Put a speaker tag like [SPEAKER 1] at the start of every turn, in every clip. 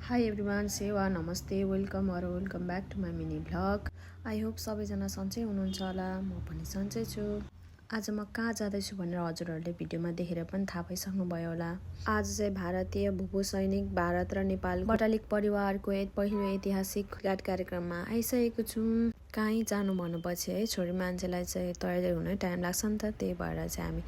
[SPEAKER 1] Hi everyone, सेवा नमस्ते, welcome back to my mini vlog. I hope सबैजना सन्चै हुनुहुन्छ होला, म पनि सन्चै छु। आज म कहाँ जाँदैछु भनेर हजुरहरूले भिडियोमा देखेर पनि थाहा पाइसक्नुभयो होला। आज चाहिँ भारतीय भूभू सैनिक भारत र नेपाल बटालिक परिवारको पहिलो ऐतिहासिक भेट कार्यक्रममा आइसकेको छु। कहीँ जानु भन्नुपर्छ है, छोरी मान्छेलाई चाहिँ तयारी हुन टाइम लाग्छ नि त, त्यही भएर चाहिँ हामी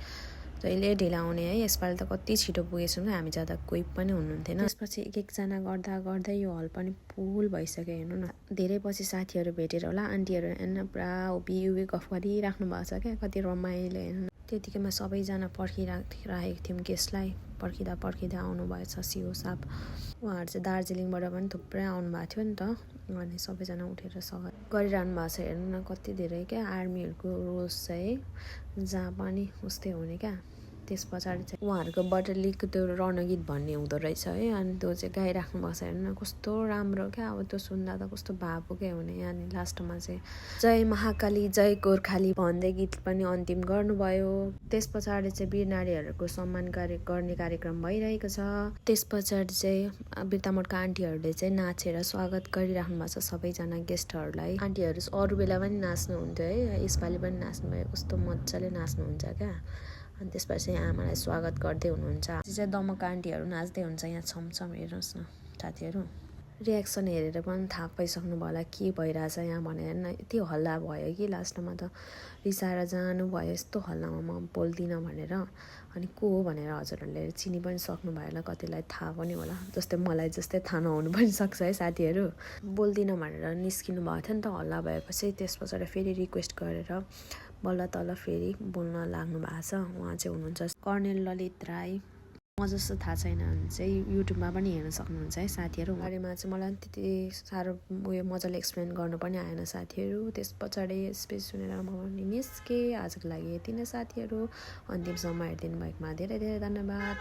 [SPEAKER 1] जहिले ढिला आउने है। यसपालि त कति छिटो पुगेछौँ कि हामी जाँदा कोही पनि हुनुहुन्थेन। त्यसपछि एक एकजना गर्दा गर्दै यो हल पनि फुल भइसक्यो। हेर्नु न, धेरै पछि साथीहरू भेटेर होला, आन्टीहरू हेर्न पुरा उभि गफ गरिराख्नु भएको छ क्या, कति रमाइलो। हेर्नु त्यतिकैमा सबैजना पर्खिराखेको थियौँ गेस्टलाई। पर्खिँदा आउनुभएछ सियो साप। उहाँहरू चाहिँ दार्जिलिङबाट पनि थुप्रै आउनु भएको थियो नि त, अनि सबैजना उठेर स्वागत गरिरहनु भएको छ। हेर्नु न कति धेरै क्या आर्मीहरूको रोल्स चाहिँ जहाँ पनि उस्तै हुने क्या। त्यस पछाडि चाहिँ उहाँहरूको बटालिकको त्यो रणगीत भन्ने हुँदो रहेछ है, अनि त्यो चाहिँ गाइराख्नु भएको छ। हेर्नु न कस्तो राम्रो क्या, अब त्यो सुन्दा त कस्तो भावुकै हुने। अनि लास्टमा चाहिँ जय महाकाली जय गोर्खाली भन्दै गीत पनि अन्तिम गर्नुभयो। त्यस पछाडि चाहिँ वीर नारीहरूको सम्मान गर्ने कार्यक्रम भइरहेको छ। त्यस पछाडि चाहिँ बिर्तामोडका आन्टीहरूले चाहिँ नाचेर स्वागत गरिराख्नु भएको छ सबैजना गेस्टहरूलाई। आन्टीहरू अरू बेला पनि नाच्नुहुन्थ्यो है, यसपालि पनि नाच्नुभयो, कस्तो मजाले नाच्नुहुन्छ क्या। अनि त्यसपछि आमालाई स्वागत गर्दै हुनुहुन्छ। चाहिँ दमक आन्टीहरू नाच्दै हुन्छ यहाँ छमछम। हेर्नुहोस् न साथीहरू, रियाक्सन हेरेर पनि थाहा पाइसक्नु भयो होला के भइरहेछ यहाँ भनेर। यति हल्ला भयो कि लास्टमा त रिसाएर जानुभयो, यस्तो हल्लामा म बोल्दिनँ भनेर। अनि को हो भनेर हजुरहरूले चिनी पनि सक्नु भयो होला, कतिलाई थाहा पनि होला, जस्तै मलाई जस्तै थाहा नहुनु पनि सक्छ है साथीहरू। बोल्दिनँ भनेर निस्किनु भएको थियो नि त हल्ला भएपछि। त्यस पछाडि फेरि रिक्वेस्ट गरेर बल्ल तल फेरि बोल्न लाग्नु भएको छ। उहाँ चाहिँ हुनुहुन्छ कर्णेल ललित राई। म जस्तो थाहा छैन भने चाहिँ युट्युबमा पनि हेर्न सक्नुहुन्छ है साथीहरू। बारेमा चाहिँ मलाई त्यति साह्रो उयो मजाले एक्सप्लेन गर्नु पनि आएन साथीहरू। त्यस पछाडि स्पेस सुनेर म पनि निस्केँ। आजको लागि यति नै साथीहरू। अन्तिमसम्म हेरिदिनु भएकोमा धेरै धेरै धन्यवाद।